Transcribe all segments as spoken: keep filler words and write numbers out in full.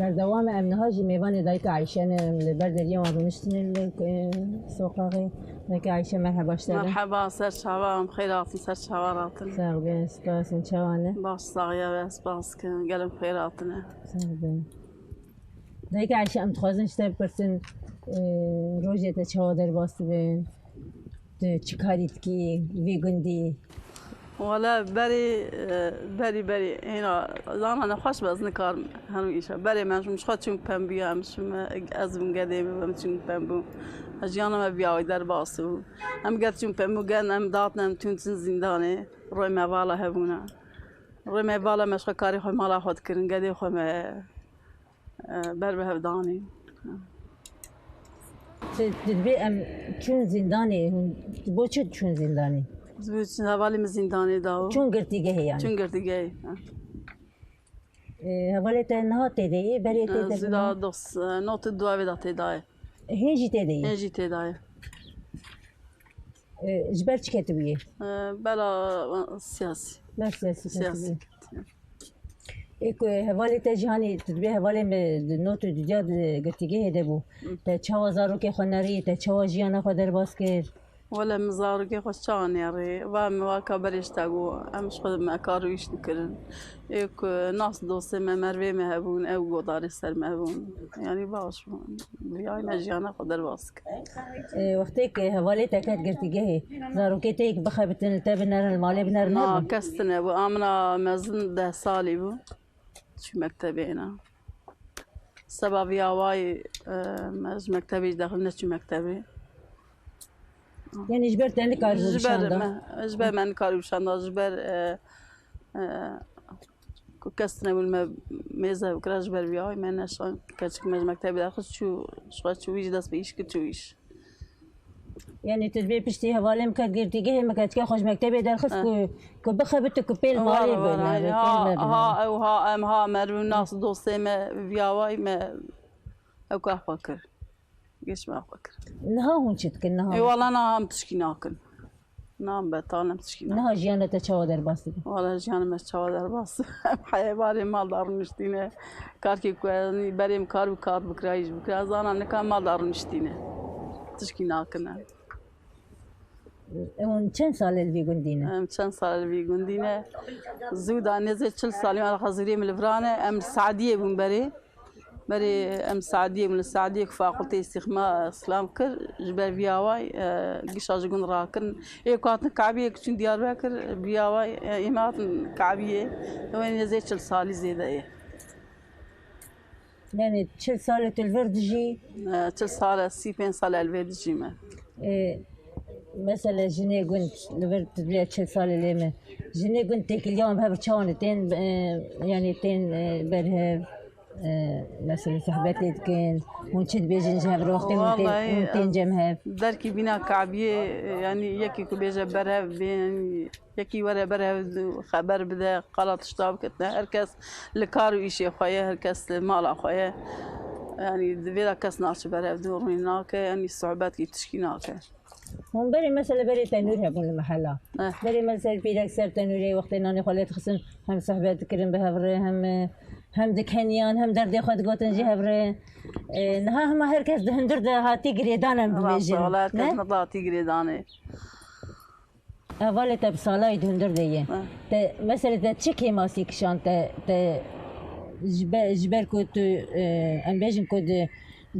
Berdewam e, em niha jî mêvanê Dayika Eyşe ne, em li ber deriyê wan rûniştine li, e, soqaxê. Dayika Eyşe, merheba ji te re. Merheba, ser çava, em xêr hatin, ser çava ratin. Sax bin, spas, hûn çawa ne? Baş, saxiya we, spas dikim, gelek xêr hatine. Sax bin. Dayika Eyşe, em dixwazin ji te bipirsin, e, rojê te çawa derbas dibe? Tu çi karî dikî vê gundî? Wele berî, e, berî, berî, hêna zana nexweş be, ez nikarim herin îşe. Berê me, em ji xwe çûn pembûya, em çûn, ez bûm gedê me, em çûn pembû. Jiyana me biya wê derbas bû. Em ger çûn pembû, ger em datin, em çûn çin zîndanê. Roy me vala hebûna. Roy me vala me ji xwe karê xwe mala xwe dikirin, gedê xwe me, e, ber bi hev danî. Tu, tu dibê em çûn zîndanê, hûn bo çi çûn zîndanê? Ji bo çûn hevalê min zîndanê da û Çûn girtîgehê yani? Çûn girtîgehê, ha. E, hevalê te niha tê de ye, berê tê de? E, zî da dos, e, not û duavê da tê da ye. Hên jî tê de ye? Hên jî tê da ye. E, ji ber çi ketibûye? E, bela, e, siyasî. Ber siyasî ketibûye. Siyasî. Ê ku hevalê te jî hanî tu dibê hevalê me di not û dudiya di girtîgehê de bû. Hı. Te çawa zarokê xwe nerî, te çawa jiyana xwe derbas kir? Wele min zarokê xwe çawa nêrî? Va min waka berê ji te got, em ji xwe me kar û îş dikirin. Ê ku nas dostê me, mervê me hebûn, ew godarê ser me hebûn. Yanî baş bûn. Viyayî me jiyana xwe derbas kir. E, wextê ku hevalê te ket girtîgehê, zarokê te yek bixebitin, li te binerin, li malê binerin, na, hebûn? Kes tune bû. A min a mezin deh salî bû. Çû mektebê êna. Seba vî awayî, e, me ji mektebê jî dexil neçû mektebê. Yanî ji ber te nikaribû bişanda? Ji ber me, ji ber me nikaribû bişanda, ji ber, e, e, ku kes tune bûn me mêze bikira, ji ber vî awayî me neşand. Keçik me ji mektebê derxist, çû, ji xwe çû, wî jî dest bi îş kir, çû îş. Yanî tu dibê piştî hevalê min ket girtîgehê, min keçika xwe ji mektebê derxist, eh, ku, ku bixebite, ku pêl malê bine, pêl me bine. Ha ew, ha em, ha merivî nas dostê me vî awayî me ew ka xwe kir. Geç me xwe kir. Niha hûn çi dikin niha? Ê wala niha em tişkî nakin. Niha em betal em tişkî nakin. Niha jiyana te çawa derbas dibe? Wala jiyana me çawa derbas. Em heye barê mal de rûniştîne. Karkê ku ez berê min kar bi kar bikira, îş bikira. Ez zana nika mal de rûniştîne. Tişkî nakine. Hûn çend sal e li vî gundî ne? Em çend sal e li vî gundî ne? Zû da nêzê çil salî me, hezirê min li vira ne. Em li Saediyê bûn berê. Berê em Saediyê bûn, li Saediyê ku fakulteyê îstîxma silam kir, ji ber vî awayî, e, gişa ji gund rakirin. Ê ku hatin Kabiyê ku çûn Diyarbekir, vî awayî, e, ê me hatin Kabiyê, wê nêzê çil salî zêde ye. Yanî çil sal e tu li vir dijî? E, çil sal e, sî pênc sal e li vê dijî me. E, mesela jinê gund li vir tu diye çil sal e lê me. Jinê gund têkiliya wan bi hev çawan e? Tên, e, yanî tên, e, berhev, e, mesela sohbetê dikin. Hûn çi dibêjin ji hev re wextê hûn tên, wellahî, hûn tên cem hev? Derkî bîna Kabiyê, e, yanî yekî ku bêje berhev bê, yanî yekî were berhev xeber bide, qala tişta biketine. Her kes li kar û îşê xwe ye, her kes li mala xwe ye. Yanî di vê de kes naçe berhev dû rûnî nake, yanî sohbet kî tişkî nake. Hûn berê mesela berê tenûr hebûn li mehela. Eh. Berê mesela pîrek ser tenûrê wextê nanê xwe lê dixistin, hem sohbet dikirin bi hev re, hem, hem dikeniyan, hem derdê xwe digotin jî hev re. E, niha hema her kes di hundir de hatî girêdan em dibêjin. Rast e, wala her kes hatî girêdanê. Hevalê te bi salayî di hundir de ye. Eh. Te, mesela te çi kêmasî kişand te, te ji be-, ji ber ku tu, e, em bêjin ku di,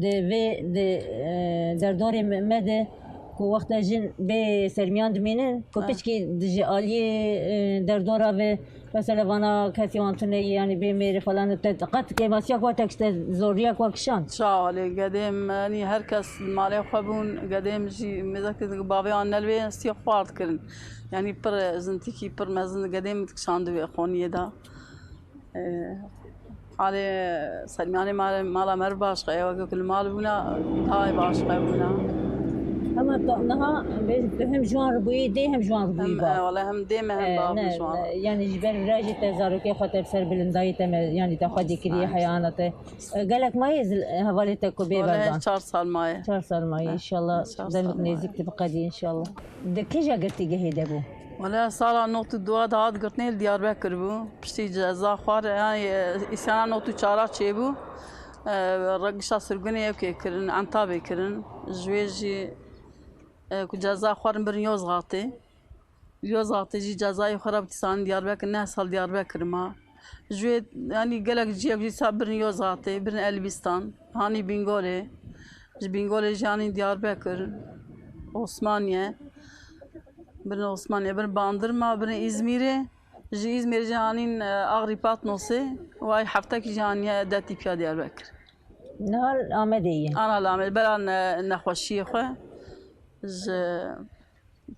di vê, di, e, derdorê me, me de ku wexta jin bê sermiyan dimînin, ku, eh, piçkî di ji aliyê, e, derdora ve Mesela vana kesê wan tune ye, yanî bê mêrê falan, te qet kêmasiya ku te kişte, zoriya ku kişan? Çawa lê gedêm, yanî her kes li malê xwe bûn, gedêm jî mêzekê bavê wan nelvê siyê xwar dikirin. Yanî pir zintîkî pir mezin gedêm dikişand wê xoniyê de. Ee, halê sermiyanê mala, mala me baş xeye, weke ku li mal bûna, daha baş xebûna. Hema ta niha bê tu hem ji wan re bûyî dê hem ji wan re bûyî ba. Hem, e, wala hem dê me hem, e, ba ne, ji wan. Ne, yanî ji ber virajê te zarokê xwe te bi ser bilindayî te me, yanî te xwedî kiriye heyana te. E, gelek maye zil, e, hevalê te ku bê berdan? Wala çar sal maye. Çar sal maye, inşallah demik nêzîk tu biqedî inşallah. Di kîja girtîgehê de bû? Wele sala nod û du de hat girtinê li Diyarbekir bû. Piştî ceza xwar, yani, e, îsyana nod û çar çêbû. E, re-, gişa sirgûnê ew kê kirin, Entabê kirin. Ji wê jî, e, ku ceza xwarin birin Yozgatê. Yozgatê jî cezayê xwe re bi tîsanin Diyarbekir, neh sal Diyarbekir ma. Ji wê, yanî gelek ciyek jî sa birin Yozgatê, birin Elbîstan, hanî Bîngolê. Ji Bîngolê jî hanî Diyarbekir, Osmaniye. Birin Osmaniye, birin Bandırma, birin Îzmîrê. Ji Îzmîrê jî hanîn, e, Axrî Patnosê. Way heftekî jî haniye Detîpya Diyarbekir. Niha li Amedê ye. Ana li Amedê, bera ne-, nexweşiyê xwe. Ji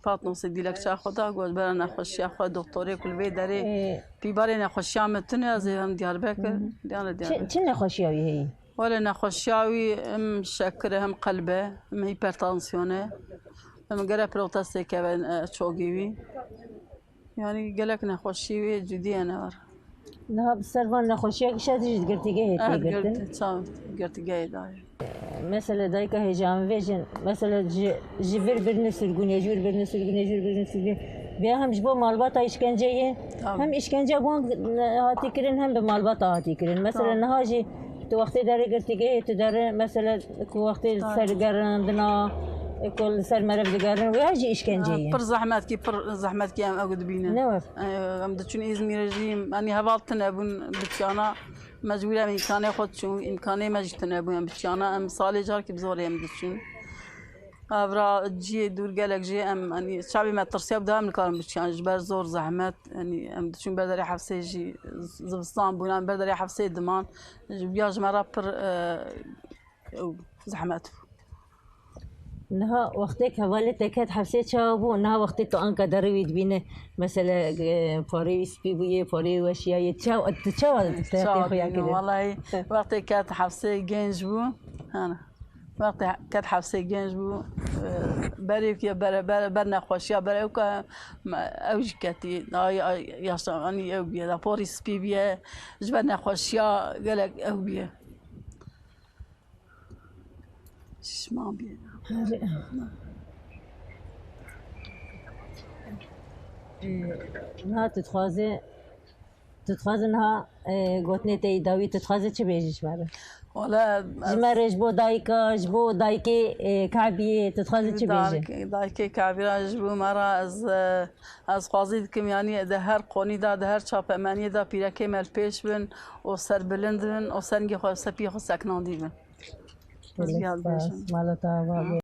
Patnosê dîlekça xwe da, got, bera nexweşiya xwe, doktorê ku li vê derê Ee, pîbarê nexweşiya min tune, ez ê hem Diyarbekir, Hı hı. Diyane Çi, Diyarbekir. Çi nexweşiya wî heye? Wele nexweşiya wî hem şekir e, hem qelb e, hem hipertansiyon e, hem gere protestê keve, e, çogî wî. Yani gelek nexweşî wî cidî ye ne war. Niha bi ser van nexweşiya kişa dijî girtîgehê tê Eh, girtin. Girt-, ça-, girtîgehê dayê. Mesela dayika hêja em vêjin, mesela ji, ji vir birine sirgûnê, ji vir birine sirgûnê, ji vir birine sirgûnê. Vêya hem ji bo malbata îşkence ye, Tabii. Hem îşkence bo hatî kirin, hem bi malbata hatî kirin. Mesela Tabii. Niha jî tu wextê derê girtîgehê, tu derê, mesela ku wextê Tabii. Ser gerandina, ku li ser meriv digerin, wêya jî îşkence Ha, ye. Pir zehmetkî, pir zehmetkî em ew dibînin. Ne wek? Em diçûn Îzmîrê jî, yanî heval tune bûn, biçiyana mecbûr em îmkanê xwe diçûn, îmkanê me jî tune bû, em biçiyana em salê carekî bi zorê em diçûn. Evra ciyê dûr gelek jî em, yanî çavê me tirsiya bi da em nikarin biçiyan, ji ber zor zehmet, yanî em diçûn ber derê hefsê jî zivistan bûn, em ber derê hefsê diman, ji, ya ji me re pir, e, ew zehmet bû. Niha wextê hevalê te ket hefsê çawa bû? Niha wextê tu anka derê wî dibîne, mesela, e, parê wî spî bûye, parê wî weşiyaye, çawa, tu çawa te Çawa xwe ya bîne? Kirin? Wallahî, wextê ket hefsê genc bû, hana. Wextê ket hefsê genc bû, e, berê wî bere, bere, ber nexweşiya, bere ew ka, me, ew jî ketî, ay, ay, yaşa, anî ew bûye, da porî spî bûye, ji ber nexweşiya gelek ew bûye. Şişman bûye. Herê. Ee, niha tu dixwazî, tu dixwazî niha, e, gotinê te yî dawî, tu dixwazî çi bêjî ji me re? Wala, Ji me re, ji bo dayika, ji bo dayikê, e, Kabiyê, tu dixwazî çi bêjî? Dayikê, dayikê Kabî re ji bo me re ez, e, ez xwazî dikim, yanî di her qonî de, di her çapemeniyê de pîrekê me li pêş bin û serbilind bin û serngê xwe, sepiyê xwe seknandî bin. Ez Gelek vîya spas. Dibêjim. Mala te ava be.